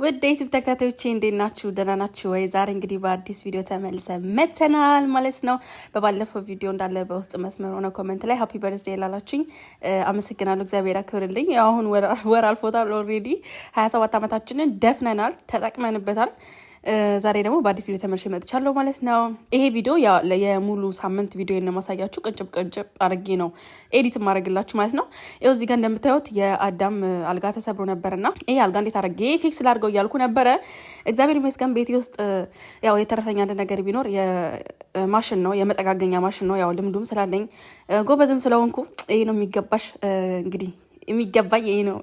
ውድ የዩቲዩብ ተከታታዮቼ እንዴት ናችሁ? ደህና ናችሁ ወይ? ዛሬ እንግዲህ በአዲስ ቪዲዮ ተመልሰን መተናል ማለት ነው። በባለፈው ቪዲዮ እንዳለ በውስጥ መስመር ሆነ comment ላይ happy birthday ላላችሁኝ አመሰግናለሁ። እግዚአብሔር ያክብርልኝ። ያው አሁን ወር አልፎታል። Already 27 ዓመታችንን ደፍነናል፣ ተጠቅመንበታል። ዛሬ ደግሞ በአዲስ ቪዲዮ ተመልሼ መጥቻለሁ ማለት ነው። ይሄ ቪዲዮ የሙሉ ሳምንት ቪዲዮ የማሳያችሁ ቅንጭብ ቅንጭብ አድርጌ ነው edit ማድረግላችሁ ማለት ነው። ይኸው እዚህ ጋር እንደምታዩት የአዳም አልጋ ተሰብሮ ነበርና ይሄ አልጋ እንዴት አድርጌ fix ላድርገው እያልኩ ነበረ። እግዚአብሔር ይመስገን ቤቴ ውስጥ ያው የተረፈኝ አንድ ነገር ቢኖር የማሽን ነው፣ የመጠጋገኛ ማሽን ነው። ያው ልምዱም ስላለኝ ጎበዝም ስለሆንኩ ይሄ ነው የሚገባሽ፣ እንግዲህ የሚገባኝ ይሄ ነው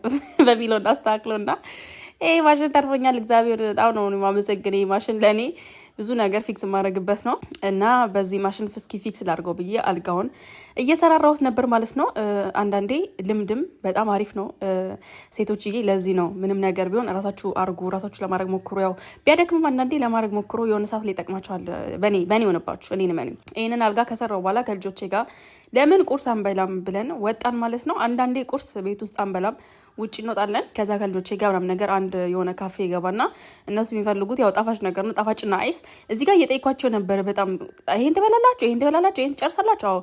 በሚለው እናስተካክለውና ይሄ ማሽን ተርፎኛል። እግዚአብሔር በጣም ነው የማመሰግን። ይሄ ማሽን ለእኔ ብዙ ነገር fix የማደርግበት ነው እና በዚህ ማሽን እስኪ fix ላድርገው ብዬ አልጋውን እየሰራራሁት ነበር ማለት ነው። አንዳንዴ ልምድም በጣም አሪፍ ነው ሴቶችዬ። ለዚህ ነው ምንም ነገር ቢሆን ራሳችሁ አርጉ፣ ራሳችሁ ለማድረግ ሞክሩ። ያው ቢያደክምም አንዳንዴ ለማድረግ ሞክሩ። የሆነ ሰዓት ላይ ይጠቅማችኋል። በኔ ሆነባችሁ እኔን እመኑኝ። ይህንን አልጋ ከሰራው በኋላ ከልጆቼ ጋር ለምን ቁርስ አንበላም ብለን ወጣን ማለት ነው። አንዳንዴ ቁርስ ቤት ውስጥ አንበላም፣ ውጭ እንወጣለን። ከዛ ከልጆቼ ጋር ምናምን ነገር አንድ የሆነ ካፌ ገባና እነሱ የሚፈልጉት ያው ጣፋጭ ነገር ነው፣ ጣፋጭና ice። እዚህ ጋር እየጠየኳቸው ነበረ በጣም ይሄን ትበላላችሁ፣ ይሄን ትበላላችሁ፣ ይሄን ትጨርሳላችሁ። አዎ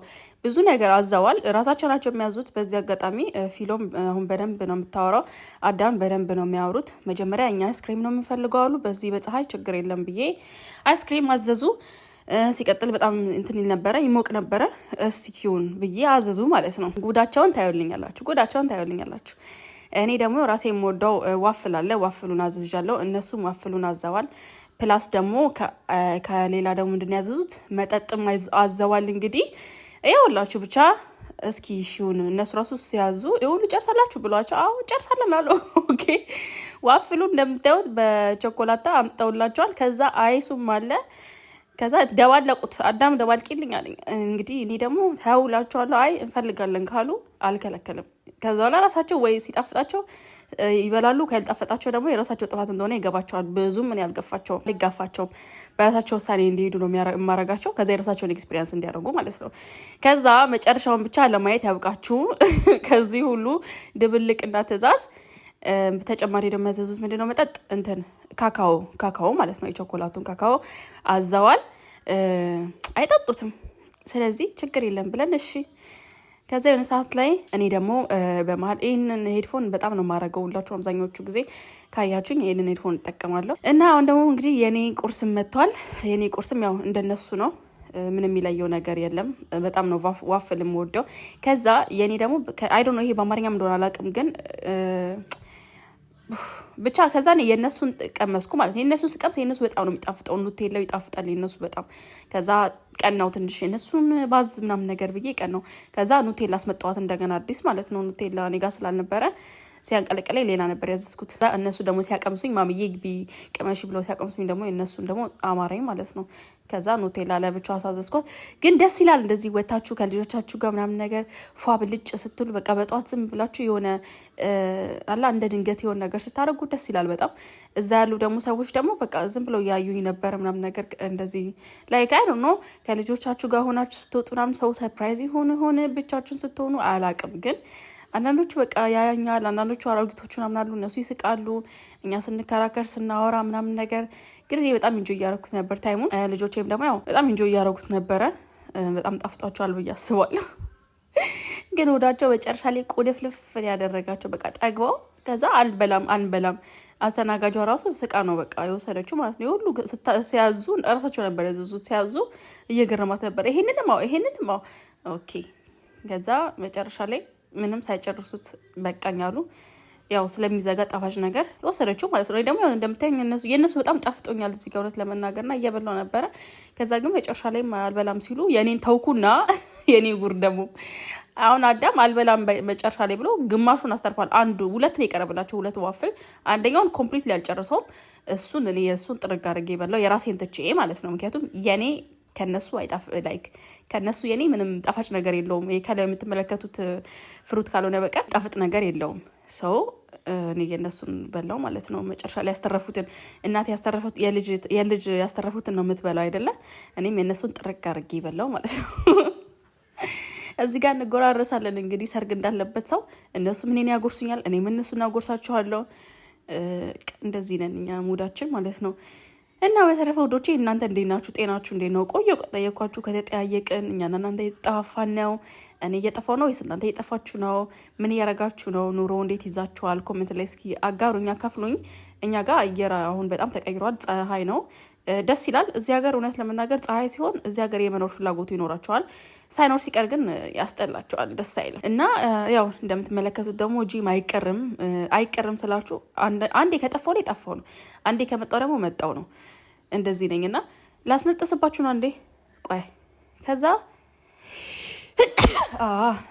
ብዙ ነገር አዘዋል። ራሳቸው ናቸው የሚያዙት። በዚህ አጋጣሚ ፊሎም አሁን በደንብ ነው የምታወራው፣ አዳም በደንብ ነው የሚያወሩት። መጀመሪያ እኛ አይስክሪም ነው የምንፈልገው አሉ። በዚህ በፀሐይ ችግር የለም ብዬ አይስክሪም አዘዙ። ሲቀጥል በጣም እንትን ይል ነበረ፣ ይሞቅ ነበረ። እስኪውን ብዬ አዘዙ ማለት ነው። ጉዳቸውን ታዩልኛላችሁ፣ ጉዳቸውን ታዩልኛላችሁ። እኔ ደግሞ ራሴ የምወደው waffle አለ፣ waffle ኡን አዝዣለሁ። እነሱም waffle ኡን አዘዋል። Plus ደግሞ ከሌላ ደግሞ ምንድን ያዘዙት መጠጥም አዘዋል። እንግዲህ ይኸውላችሁ ብቻ እስኪ ሺውን እነሱ ራሱ ሲያዙ ሁሉ ጨርሳላችሁ ብሏቸው፣ አዎ ጨርሳለን አሉ። Okay waffle ኡ እንደምታዩት በቸኮላታ አምጠውላቸዋል። ከዛ ice ኡም አለ። ከዛ ደባለቁት። አዳም ደባልቂልኝ አለኝ። እንግዲህ እኔ ደግሞ ተውላቸዋለሁ። አይ እንፈልጋለን ካሉ አልከለከልም። ከዛ በኋላ ራሳቸው ወይ ሲጣፍጣቸው ይበላሉ፣ ካልጣፈጣቸው ደግሞ የራሳቸው ጥፋት እንደሆነ ይገባቸዋል። ብዙም እኔ አልገፋቸውም፣ አልጋፋቸውም። በራሳቸው ውሳኔ እንዲሄዱ ነው የማረጋቸው። ከዛ የራሳቸውን experience እንዲያደርጉ ማለት ነው። ከዛ መጨረሻውን ብቻ ለማየት ያብቃችሁ። ከዚህ ሁሉ ድብልቅና ትዕዛዝ ተጨማሪ ደግሞ ያዘዙት ምንድነው መጠጥ እንትን ካካኦ፣ ካካኦ ማለት ነው። የቾኮላቱን ካካኦ አዘዋል። አይጠጡትም። ስለዚህ ችግር የለም ብለን እሺ። ከዛ የሆነ ሰዓት ላይ እኔ ደግሞ በመሀል ይህንን headphone በጣም ነው የማደርገው። ሁላችሁ አብዛኛዎቹ ጊዜ ካያችሁኝ ይህንን headphone እጠቀማለሁ። እና አሁን ደግሞ እንግዲህ የኔ ቁርስም መጥቷል። የኔ ቁርስም ያው እንደነሱ ነው። ምንም የሚለየው ነገር የለም። በጣም ነው waffle የምወደው። ከዛ የኔ ደግሞ I don't know ይሄ በአማርኛም እንደሆነ አላውቅም፣ ግን ብቻ ከዛ የእነሱን ቀመስኩ ማለት ነው። የእነሱን ስቀምስ የእነሱ በጣም ነው የሚጣፍጠው። ኑቴላው ይጣፍጣል የእነሱ በጣም። ከዛ ቀናው ትንሽ የእነሱን ባዝ ምናምን ነገር ብዬ ቀናው። ከዛ ኑቴላ አስመጣዋት እንደገና አዲስ ማለት ነው። ኑቴላ እኔ ጋ ስላልነበረ ሲያንቀለቀለኝ ሌላ ነበር ያዘዝኩት። እነሱ ደግሞ ሲያቀምሱኝ ማምዬ ግቢ ቅመሽ ብለው ሲያቀምሱኝ ደግሞ የእነሱን ደግሞ አማረኝ ማለት ነው። ከዛ ኑቴላ ለብቻ አሳዘዝኳት። ግን ደስ ይላል እንደዚህ ወታችሁ ከልጆቻችሁ ጋር ምናምን ነገር ፏ ብልጭ ስትሉ በቃ በጠዋት ዝም ብላችሁ የሆነ አላ እንደ ድንገት የሆነ ነገር ስታደርጉ ደስ ይላል በጣም። እዛ ያሉ ደግሞ ሰዎች ደግሞ በቃ ዝም ብለው እያዩኝ ነበር ምናምን ነገር እንደዚህ like I don't know ከልጆቻችሁ ጋር ሆናችሁ ስትወጡ ምናምን ሰው surprise የሆነ ሆነ ብቻችሁን ስትሆኑ አላቅም፣ ግን አንዳንዶቹ በቃ ያያኛል፣ አንዳንዶቹ አሮጊቶቹ ምናምን አሉ፣ እነሱ ይስቃሉ፣ እኛ ስንከራከር ስናወራ ምናምን ነገር። ግን እኔ በጣም enjoy እያደረኩት ነበር time ኡን። ልጆቼም ደግሞ ያው በጣም enjoy እያደረጉት ነበረ። በጣም ጣፍጧቸዋል ብዬ አስባለሁ። ግን ወዳቸው መጨረሻ ላይ ቁልፍልፍ ያደረጋቸው በቃ ጠግበው ከዛ አልበላም አንበላም። አስተናጋጇ ራሱ ስቃ ነው በቃ የወሰደችው ማለት ነው። የሁሉ ሲያዙ ራሳቸው ነበር ያዘዙት። ሲያዙ እየገረማት ነበር። ይሄንንም አዎ፣ ይሄንንም አዎ፣ okay። ከዛ መጨረሻ ላይ ምንም ሳይጨርሱት በቃኝ አሉ። ያው ስለሚዘጋ ጣፋጭ ነገር የወሰደችው ማለት ነው። ደግሞ እንደምታየኝ የእነሱ በጣም ጣፍጦኛል እዚህ ጋር እውነት ለመናገርና እየበላው ነበረ። ከዛ ግን መጨረሻ ላይ አልበላም ሲሉ የኔን ተውኩና የኔ ጉር ደግሞ አሁን አዳም አልበላም መጨረሻ ላይ ብሎ ግማሹን አስተርፏል። አንዱ ሁለት ነው የቀረበላቸው፣ ሁለት waffle፣ አንደኛውን complete አልጨረሰውም። እሱን እኔ የእሱን ጥርግ አድርጌ በላው የራሴን ትቼ ማለት ነው። ምክንያቱም የኔ ከነሱ አይጣፍ like ከነሱ የኔ ምንም ጣፋጭ ነገር የለውም። ከላይ የምትመለከቱት fruit ካልሆነ በቀር ጣፍጥ ነገር የለውም። So እኔ የእነሱን በላው ማለት ነው። መጨረሻ ላይ ያስተረፉትን እናት ያስተረፉት የልጅ ያስተረፉትን ነው የምትበላው አይደለ? እኔም የእነሱን ጥርግ አድርጌ በላው ማለት ነው። እዚህ ጋር እንጎራረሳለን እንግዲህ ሰርግ እንዳለበት ሰው። እነሱም እኔን ያጎርሱኛል፣ እኔም እነሱን አጎርሳቸዋለሁ። እንደዚህ ነን እኛ mood ኣችን ማለት ነው። እና በተረፈ ውዶቼ እናንተ እንዴት ናችሁ? ጤናችሁ እንዴት ነው? ቆየ ጠየኳችሁ። ከተጠያየቅን እኛና እናንተ እየተጠፋፋን ነው። እኔ እየጠፋው ነው ወይስ እናንተ እየጠፋችሁ ነው? ምን እያረጋችሁ ነው? ኑሮ እንዴት ይዛችኋል? Comment ላይ እስኪ አጋሩኝ፣ አካፍሉኝ። እኛ ጋር አየር አሁን በጣም ተቀይሯል። ፀሐይ ነው፣ ደስ ይላል። እዚህ ሀገር እውነት ለመናገር ፀሐይ ሲሆን እዚህ ሀገር የመኖር ፍላጎቱ ይኖራቸዋል። ሳይኖር ሲቀር ግን ያስጠላቸዋል፣ ደስ አይልም። እና ያው እንደምትመለከቱት ደግሞ ጂም አይቀርም። አይቀርም ስላችሁ አንዴ ከጠፋው ላይ ጠፋው ነው፣ አንዴ ከመጣው ደግሞ መጣው ነው። እንደዚህ ነኝ እና ላስነጥስባችሁ ነው። አንዴ ቆይ፣ ከዛ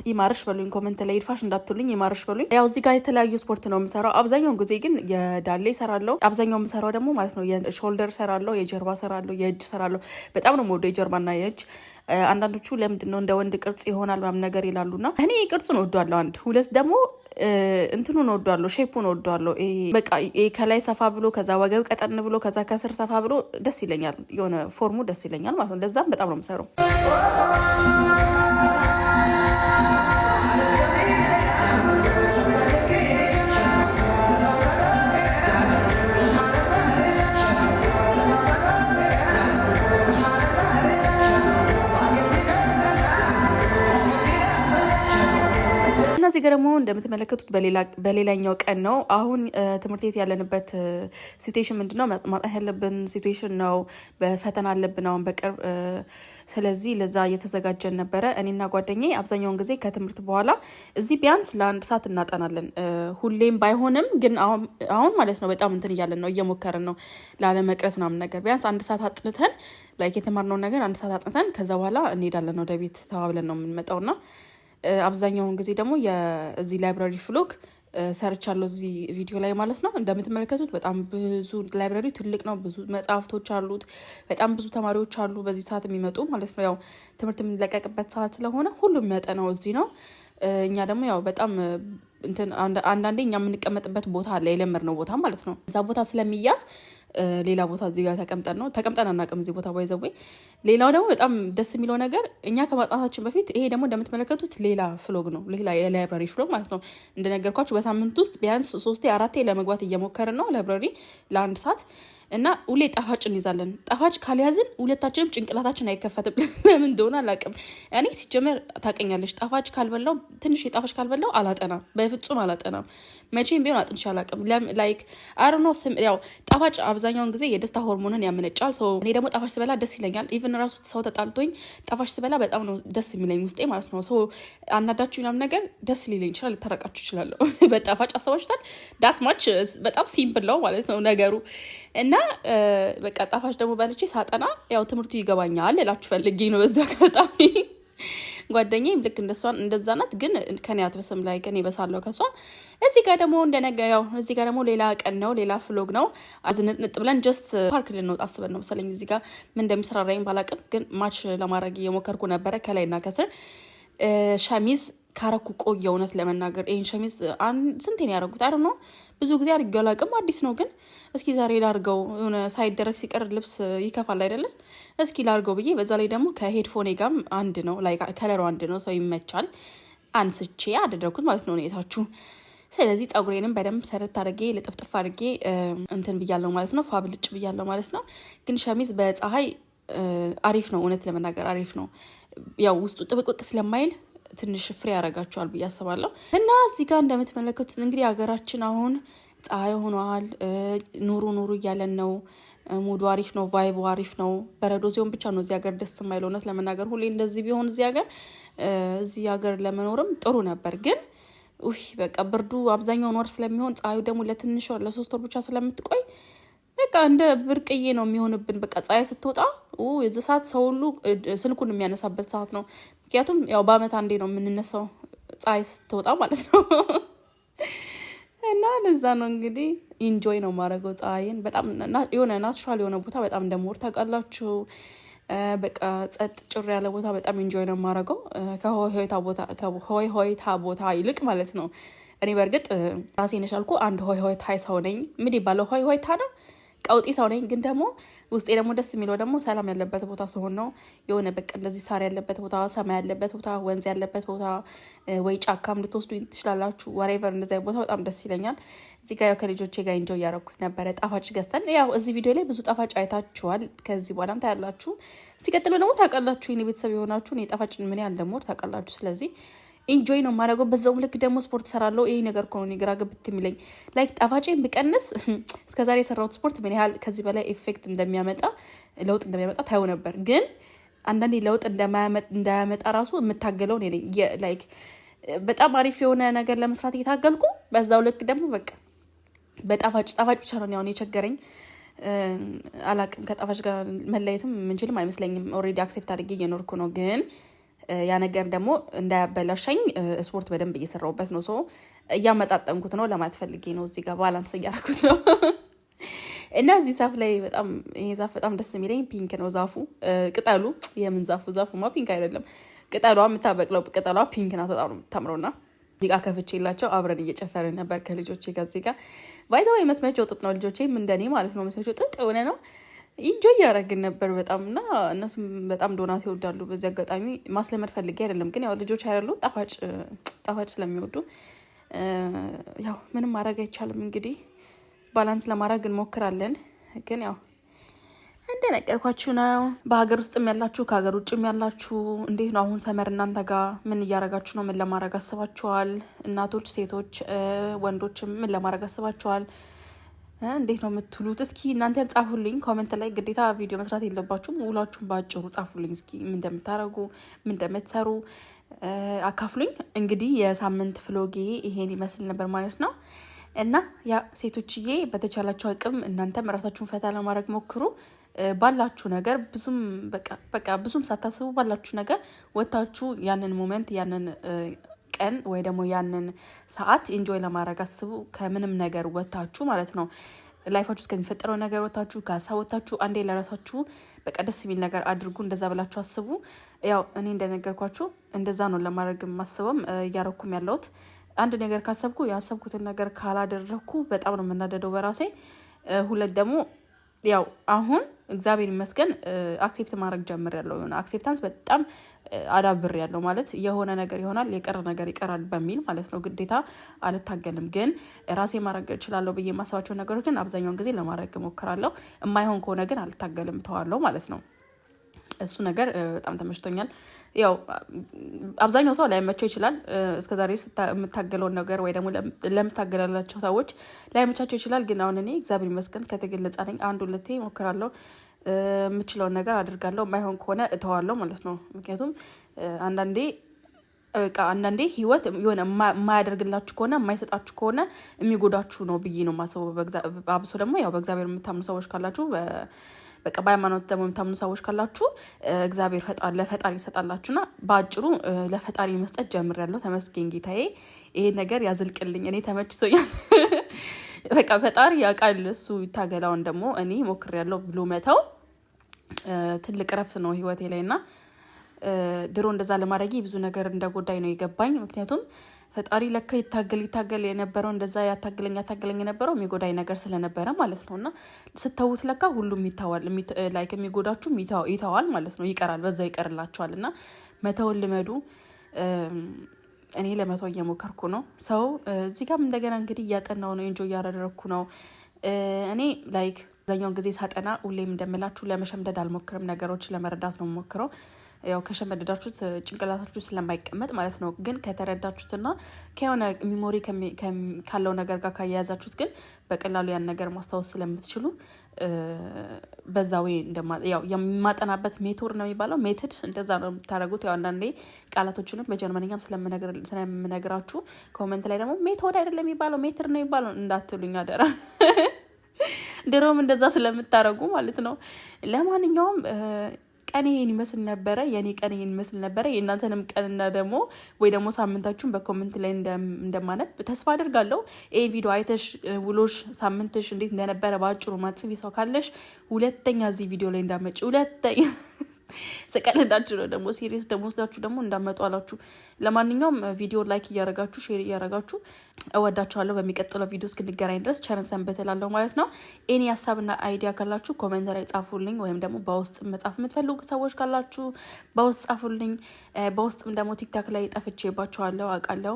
ይማርሽ በሉኝ፣ comment ላይ ይድፋሽ እንዳትሉኝ፣ ይማርሽ በሉኝ። ያው እዚህ ጋር የተለያዩ ስፖርት ነው የምሰራው። አብዛኛውን ጊዜ ግን የዳሌ ሰራለው። አብዛኛው የምሰራው ደግሞ ማለት ነው የ shoulder ሰራለው፣ የጀርባ ሰራለው፣ የእጅ ሰራለው። በጣም ነው የምወደው የጀርባና የእጅ። አንዳንዶቹ ለምንድን ነው እንደ ወንድ ቅርጽ ይሆናል ምናምን ነገር ይላሉና እኔ ቅርጹን እወደዋለሁ። አንድ ሁለት ደግሞ እንትኑን እወደዋለሁ፣ shape ኡን እወደዋለሁ። በቃ ከላይ ሰፋ ብሎ ከዛ ወገብ ቀጠን ብሎ ከዛ ከስር ሰፋ ብሎ ደስ ይለኛል። የሆነ form ኡ ደስ ይለኛል ማለት ነው። ለዛም በጣም ነው የምሰራው። እና እዚህ ጋር ደግሞ እንደምትመለከቱት በሌላኛው ቀን ነው። አሁን ትምህርት ቤት ያለንበት situation ምንድን ነው? ማጥናት ያለብን situation ነው። በፈተና አለብን አሁን በቅርብ። ስለዚህ ለዛ እየተዘጋጀን ነበረ። እኔና ጓደኛዬ አብዛኛውን ጊዜ ከትምህርት በኋላ እዚህ ቢያንስ ለአንድ ሰዓት እናጠናለን። ሁሌም ባይሆንም ግን አሁን ማለት ነው በጣም እንትን እያለን ነው፣ እየሞከርን ነው ላለመቅረት ምናምን ነገር። ቢያንስ አንድ ሰዓት አጥንተን፣ like የተማርነውን ነገር አንድ ሰዓት አጥንተን ከዛ በኋላ እንሄዳለን ወደ ቤት ተባብለን ነው የምንመጣው። እና አብዛኛውን ጊዜ ደግሞ የዚህ library vlog ሰርቻለሁ እዚህ ቪዲዮ ላይ ማለት ነው። እንደምትመለከቱት በጣም ብዙ፣ library ትልቅ ነው። ብዙ መጽሐፍቶች አሉት። በጣም ብዙ ተማሪዎች አሉ በዚህ ሰዓት የሚመጡ ማለት ነው። ያው ትምህርት የምንለቀቅበት ሰዓት ስለሆነ ሁሉም የሚያጠናው እዚህ ነው። እኛ ደግሞ ያው በጣም እንትን አንዳንዴ እኛ የምንቀመጥበት ቦታ አለ፣ የለመድነው ቦታ ማለት ነው። እዛ ቦታ ስለሚያዝ ሌላ ቦታ እዚህ ጋር ተቀምጠን ነው፣ ተቀምጠን አናውቅም እዚህ ቦታ by the way። ሌላው ደግሞ በጣም ደስ የሚለው ነገር እኛ ከማጥናታችን በፊት፣ ይሄ ደግሞ እንደምትመለከቱት ሌላ vlog ነው፣ ሌላ የ library vlog ማለት ነው። እንደነገርኳችሁ በሳምንት ውስጥ ቢያንስ ሶስቴ አራቴ ለመግባት እየሞከርን ነው library ለአንድ ሰዓት። እና ሁሌ ጣፋጭ እንይዛለን። ጣፋጭ ካልያዝን ሁለታችንም ጭንቅላታችን አይከፈትም። ለምን እንደሆነ አላውቅም። እኔ ሲጀመር ታውቀኛለች፣ ጣፋጭ ካልበላው፣ ትንሽ ጣፋጭ ካልበላው አላጠናም፣ በፍጹም አላጠናም። መቼም ቢሆን አጥንቼ አላውቅም። Like I don't know፣ ያው ጣፋጭ አብዛኛውን ጊዜ የደስታ ሆርሞንን ያመነጫል። So እኔ ደግሞ ጣፋጭ ስበላ ደስ ይለኛል። Even ራሱ ሰው ተጣልቶኝ ጣፋጭ ስበላ በጣም ነው ደስ የሚለኝ ውስጤ ማለት ነው። So አናዳችሁ ምናምን ነገር ደስ ሊለኝ ይችላል፣ ልታረቃችሁ ይችላለሁ በጣፋጭ። አስባችሁታል? That much በጣም simple ነው ማለት ነው ነገሩ። እና በቃ ጣፋጭ ደግሞ በልቼ ሳጠና ያው ትምህርቱ ይገባኛል እላችሁ ፈልጌ ነው። በዛ አጋጣሚ ጓደኛዬም ልክ እንደሷን እንደዛ ናት፣ ግን ከኔ አትበስም፣ like እኔ በሳለሁ ከሷ። እዚህ ጋር ደግሞ እንደነገ ያው እዚህ ጋር ደግሞ ሌላ ቀን ነው፣ ሌላ vlog ነው። ዝንጥንጥ ብለን just ፓርክ ልንወጣ አስበን ነው መሰለኝ። እዚህ ጋር ምን እንደሚሰራራኝ ባላቅም ግን match ለማድረግ እየሞከርኩ ነበረ ከላይና ከስር። ሸሚዝ ካረኩ ቆየ። እውነት ለመናገር ይህን ሸሚዝ ስንቴ ነው ያደረጉት? አይ ነው፣ ብዙ ጊዜ አድርጌው አላውቅም። አዲስ ነው ግን እስኪ ዛሬ ላርገው። የሆነ ሳይደረግ ሲቀር ልብስ ይከፋል አይደለም? እስኪ ላርገው ብዬ፣ በዛ ላይ ደግሞ ከ headphone ኤ ጋርም አንድ ነው፣ like color ኡ አንድ ነው፣ so ይመቻል። አንስቼ አደረግኩት ማለት ነው ሁኔታችሁ። ስለዚህ ፀጉሬንም በደንብ ሰረት አድርጌ ልጥፍጥፍ አድርጌ እንትን ብያለው ማለት ነው፣ ፏ ብልጭ ብያለው ማለት ነው። ግን ሸሚዝ በፀሐይ አሪፍ ነው፣ እውነት ለመናገር አሪፍ ነው። ያው ውስጡ ጥብቅብቅ ስለማይል ትንሽ free ያደርጋቸዋል ብዬ አስባለሁ። እና እዚህ ጋር እንደምትመለከቱት እንግዲህ ሀገራችን አሁን ፀሐይ ሆኗል። ኑሩ ኑሩ እያለን ነው። Mood ኡ አሪፍ ነው። Vibe ኡ አሪፍ ነው። በረዶ ሲሆን ብቻ ነው እዚህ ሀገር ደስ የማይለው። እውነት ለመናገር ሁሌ እንደዚህ ቢሆን እዚህ ሀገር ለመኖርም ጥሩ ነበር። ግን ውይ በቃ ብርዱ አብዛኛውን ወር ስለሚሆን፣ ፀሐዩ ደግሞ ለትንሽ ወር ለ3 ወር ብቻ ስለምትቆይ በቃ እንደ ብርቅዬ ነው የሚሆንብን። በቃ ፀሐይ ስትወጣ የዚ ሰዓት ሰው ሁሉ ስልኩን የሚያነሳበት ሰዓት ነው። ምክንያቱም ያው በአመት አንዴ ነው የምንነሳው ፀሐይ ስትወጣ ማለት ነው። እና ለዛ ነው እንግዲህ enjoy ነው የማደርገው ፀሐይን በጣም። የሆነ natural የሆነ ቦታ በጣም እንደምወድ ታውቃላችሁ። በቃ ጸጥ ጭር ያለ ቦታ በጣም enjoy ነው የማደርገው ከሆይ ሆይታ ቦታ ይልቅ ማለት ነው። እኔ በእርግጥ ራሴን የቻልኩ አንድ ሆይ ሆይታ ሰው ነኝ። ምን ይባለው፣ ሆይ ሆይታ ነው። ቀውጢ ሰው ነኝ፣ ግን ደግሞ ውስጤ ደግሞ ደስ የሚለው ደግሞ ሰላም ያለበት ቦታ ሲሆን ነው። የሆነ በቃ እንደዚህ ሳር ያለበት ቦታ፣ ሰማይ ያለበት ቦታ፣ ወንዝ ያለበት ቦታ ወይ ጫካም ልትወስዱ ትችላላችሁ። Whatever እንደዚ ቦታ በጣም ደስ ይለኛል። እዚህ ጋር ያው ከልጆቼ ጋር enjoy እያደረኩት ነበረ። ጣፋጭ ገዝተን ያው እዚህ ቪዲዮ ላይ ብዙ ጣፋጭ አይታችኋል። ከዚህ በኋላም ታያላችሁ። ሲቀጥሉ ደግሞ ታውቃላችሁ፣ የኔ ቤተሰብ የሆናችሁ እኔ ጣፋጭን ምን ያህል እንደምወድ ታውቃላችሁ። ስለዚህ enjoy ነው የማደርገው። በዛውም ልክ ደግሞ ስፖርት ሰራለሁ። ይሄ ነገር ከሆነ ግራ ግብት የሚለኝ like ጣፋጭን ብቀንስ እስከዛሬ የሰራሁት ስፖርት ምን ያህል ከዚህ በላይ effect እንደሚያመጣ፣ ለውጥ እንደሚያመጣ ታዩ ነበር። ግን አንዳንዴ ለውጥ እንዳያመጣ ራሱ የምታገለው እኔ ነኝ። Like በጣም አሪፍ የሆነ ነገር ለመስራት እየታገልኩ በዛው ልክ ደግሞ በቃ በጣፋጭ ጣፋጭ ብቻ ነው አሁን የቸገረኝ። አላቅም፣ ከጣፋጭ ጋር መለየትም የምንችልም አይመስለኝም። Already accept አድርጌ እየኖርኩ ነው፣ ግን ያ ነገር ደግሞ እንዳያበላሸኝ ስፖርት በደንብ እየሰራሁበት ነው። So እያመጣጠንኩት ነው ለማለት ፈልጌ ነው። እዚህ ጋር balance እያደረኩት ነው። እና እዚህ ዛፍ ላይ በጣም ይሄ ዛፍ በጣም ደስ የሚለኝ pink ነው ዛፉ፣ ቅጠሉ፣ የምን ዛፉ፣ ዛፉማ pink አይደለም፣ ቅጠሏ፣ የምታበቅለው ቅጠሏ pink ናት። በጣም ነው የምታምረውና ሙዚቃ ከፍቼላቸው አብረን እየጨፈርን ነበር ከልጆቼ ጋር። እዚህ ጋር by the way መስሚያቸው ጥጥ ነው፣ ልጆቼም እንደኔ ማለት ነው። መስሚያቸው ጥጥ የሆነ ነው። Enjoy እያደረግን ነበር በጣም። እና እነሱም በጣም ዶናት ይወዳሉ። በዚህ አጋጣሚ ማስለመድ ፈልጌ አይደለም፣ ግን ያው ልጆች አይደሉ፣ ጣፋጭ ጣፋጭ ስለሚወዱ ያው ምንም ማድረግ አይቻልም። እንግዲህ balance ለማድረግ እንሞክራለን። ግን ያው እንደነገርኳችሁ ነው። በሀገር ውስጥም ያላችሁ ከሀገር ውጭም ያላችሁ እንዴት ነው አሁን summer እናንተ ጋር ምን እያደረጋችሁ ነው? ምን ለማድረግ አስባችኋል? እናቶች፣ ሴቶች፣ ወንዶችም ምን ለማድረግ አስባችኋል? እንዴት ነው የምትሉት? እስኪ እናንተም ጻፉልኝ comment ላይ። ግዴታ ቪዲዮ መስራት የለባችሁም። ውሏችሁን በአጭሩ ጻፉልኝ እስኪ፣ ምን እንደምታደርጉ፣ ምን እንደምትሰሩ አካፍሉኝ። እንግዲህ የሳምንት vlog ኤ ይሄን ይመስል ነበር ማለት ነው። እና ያ ሴቶችዬ በተቻላችሁ አቅም እናንተም ራሳችሁን ፈታ ለማድረግ ሞክሩ። ባላችሁ ነገር ብዙም በቃ ብዙም ሳታስቡ ባላችሁ ነገር ወታችሁ ያንን moment፣ ያንን ቀን ወይ ደግሞ ያንን ሰዓት enjoy ለማድረግ አስቡ። ከምንም ነገር ወታችሁ ማለት ነው። Life ኣችሁ ውስጥ ከሚፈጠረው ነገር ወታችሁ፣ ከሀሳብ ወታችሁ አንዴ ለራሳችሁ በቃ ደስ የሚል ነገር አድርጉ። እንደዛ ብላችሁ አስቡ። ያው እኔ እንደነገርኳችሁ እንደዛ ነው ለማድረግ የማስበውም እያረኩም ያለሁት። አንድ ነገር ካሰብኩ ያሰብኩትን ነገር ካላደረግኩ በጣም ነው የምናደደው በራሴ። ሁለት ደግሞ ያው አሁን እግዚአብሔር ይመስገን accept ማድረግ ጀምሬያለሁ። የሆነ acceptance በጣም አዳብሬያለሁ፣ ማለት የሆነ ነገር ይሆናል፣ የቀረ ነገር ይቀራል በሚል ማለት ነው። ግዴታ አልታገልም፣ ግን ራሴ ማድረግ እችላለሁ ብዬ የማስባቸው ነገሮች ግን አብዛኛውን ጊዜ ለማድረግ እሞክራለሁ። የማይሆን ከሆነ ግን አልታገልም፣ ተዋለሁ ማለት ነው። እሱ ነገር በጣም ተመችቶኛል። ያው አብዛኛው ሰው ላይመቸው ይችላል። እስከዛሬ የምታገለውን ነገር ወይ ደግሞ ለምታገላላቸው ሰዎች ላይመቻቸው ይችላል። ግን አሁን እኔ እግዚአብሔር ይመስገን ከትግል ነጻ ነኝ። አንድ ሁለቴ እሞክራለሁ፣ የምችለውን ነገር አድርጋለሁ። የማይሆን ከሆነ እተዋለሁ ማለት ነው። ምክንያቱም አንዳንዴ በቃ አንዳንዴ ህይወት የሆነ የማያደርግላችሁ ከሆነ፣ የማይሰጣችሁ ከሆነ የሚጎዳችሁ ነው ብዬ ነው የማስበው። አብሶ ደግሞ ያው በእግዚአብሔር የምታምኑ ሰዎች ካላችሁ፣ በቃ በሃይማኖት ደግሞ የምታምኑ ሰዎች ካላችሁ እግዚአብሔር ለፈጣሪ ይሰጣላችሁና በአጭሩ ለፈጣሪ መስጠት ጀምሬያለሁ። ተመስገን ጌታዬ፣ ይሄን ነገር ያዝልቅልኝ። እኔ ተመችቶኛል። በቃ ፈጣሪ ያውቃል፣ እሱ ይታገላውን ደግሞ እኔ ሞክሬያለሁ ብሎ መተው ትልቅ እረፍት ነው ህይወቴ ላይ። እና ድሮ እንደዛ ለማድረጌ ብዙ ነገር እንደጎዳኝ ነው የገባኝ። ምክንያቱም ፈጣሪ ለካ ይታገል ይታገል የነበረው፣ እንደዛ ያታግለኝ ያታግለኝ የነበረው የሚጎዳኝ ነገር ስለነበረ ማለት ነው። እና ስተውት ለካ ሁሉም ይተዋል፣ like የሚጎዳችሁም ይተዋል ማለት ነው፣ ይቀራል፣ በዛው ይቀርላችኋል። እና መተውን ልመዱ። እኔ ለመተው እየሞከርኩ ነው። So እዚህ ጋርም እንደገና እንግዲህ እያጠናው ነው፣ enjoy እያደረግኩ ነው። እኔ like አብዛኛውን ጊዜ ሳጠና ሁሌም እንደምላችሁ ለመሸምደድ አልሞክርም፣ ነገሮችን ለመረዳት ነው የምሞክረው። ያው ከሸመደዳችሁት ጭንቅላታችሁ ስለማይቀመጥ ማለት ነው። ግን ከተረዳችሁትና ከሆነ memory ካለው ነገር ጋር ካያያዛችሁት ግን በቀላሉ ያን ነገር ማስታወስ ስለምትችሉ በዛ ወይ ያው የማጠናበት method ነው የሚባለው፣ method እንደዛ ነው የምታደርጉት። ያው አንዳንዴ ቃላቶችንም በጀርመንኛም ስለምነግራችሁ comment ላይ ደግሞ method አይደለም የሚባለው ሜትር ነው የሚባለው እንዳትሉኝ አደራ። ድሮም እንደዛ ስለምታደርጉ ማለት ነው። ለማንኛውም ቀን ይሄን ይመስል ነበረ። የኔ ቀን ይሄን ይመስል ነበረ። የእናንተንም ቀንና ደግሞ ወይ ደግሞ ሳምንታችሁን በ comment ላይ እንደማነብ ተስፋ አድርጋለሁ። ይሄ ቪዲዮ አይተሽ ውሎሽ፣ ሳምንትሽ እንዴት እንደነበረ በአጭሩ ማትጽፊ ሰው ካለሽ ሁለተኛ እዚህ ቪዲዮ ላይ እንዳትመጪ፣ ሁለተኛ። ስቀልዳችሁ ነው። ደግሞ serious ደግሞ ወስዳችሁ ደግሞ እንዳመጡ አላችሁ። ለማንኛውም ቪዲዮ like እያረጋችሁ፣ share እያረጋችሁ እወዳችኋለሁ። በሚቀጥለው ቪዲዮ እስክንገናኝ ድረስ ቸር ሰንብቱ እላለሁ ማለት ነው። Any ሀሳብና idea ካላችሁ comment ላይ ጻፉልኝ፣ ወይም ደግሞ በውስጥ መጻፍ የምትፈልጉ ሰዎች ካላችሁ በውስጥ ጻፉልኝ። በውስጥም ደግሞ ቲክቶክ ላይ ጠፍቼባችኋለሁ አውቃለሁ።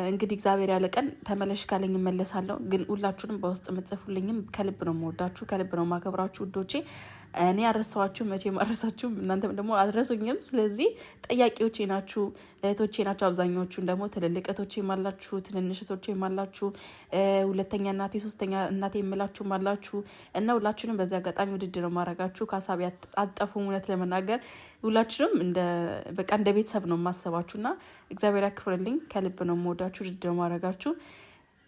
እንግዲህ እግዚአብሔር ያለ ቀን ተመለሽ ካለኝ እመለሳለሁ። ግን ሁላችሁንም በውስጥ የምትጽፉልኝም ከልብ ነው የምወዳችሁ፣ ከልብ ነው የማከብራችሁ ውዶቼ። እኔ አልረሳኋችሁም፣ መቼም አልረሳችሁም፣ እናንተም ደግሞ አትረሱኝም። ስለዚህ ጠያቂዎቼ ናችሁ፣ እህቶቼ ናችሁ። አብዛኛዎቹን ደግሞ ትልልቅ እህቶቼም አላችሁ፣ ትንንሽ እህቶቼም አላችሁ፣ ሁለተኛ እናቴ፣ ሶስተኛ እናቴ የምላችሁም አላችሁ እና ሁላችሁንም በዚህ አጋጣሚ ውድድ ነው ማድረጋችሁ። ከሀሳቤ አትጠፉም። እውነት ለመናገር ሁላችንም በቃ እንደ ቤተሰብ ነው የማሰባችሁ እና እግዚአብሔር ያክብርልኝ። ከልብ ነው የምወዳችሁ፣ ውድድ ነው ማድረጋችሁ።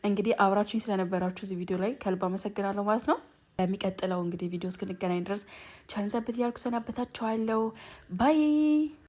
እንግዲህ አብራችሁኝ ስለነበራችሁ እዚህ ቪዲዮ ላይ ከልብ አመሰግናለሁ ማለት ነው። በሚቀጥለው እንግዲህ ቪዲዮ እስክንገናኝ ድረስ ቸር ሰንብቱ እያልኩ ሰናበታችኋለሁ። Bye.